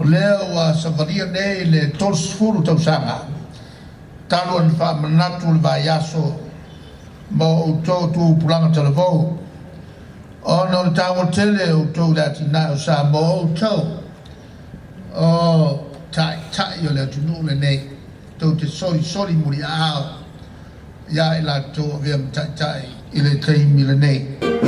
lea ua savalia nei le 30 tausaga talu ona faamanatu le vaiaso mo outou tupulaga talavou, ona o le taua tele o outou i le atinae o Samoa. O outou o taitai o le atunuu lenei, tou te solisoli muliaao ia i latou o avea ma taitai i le taimi lenei.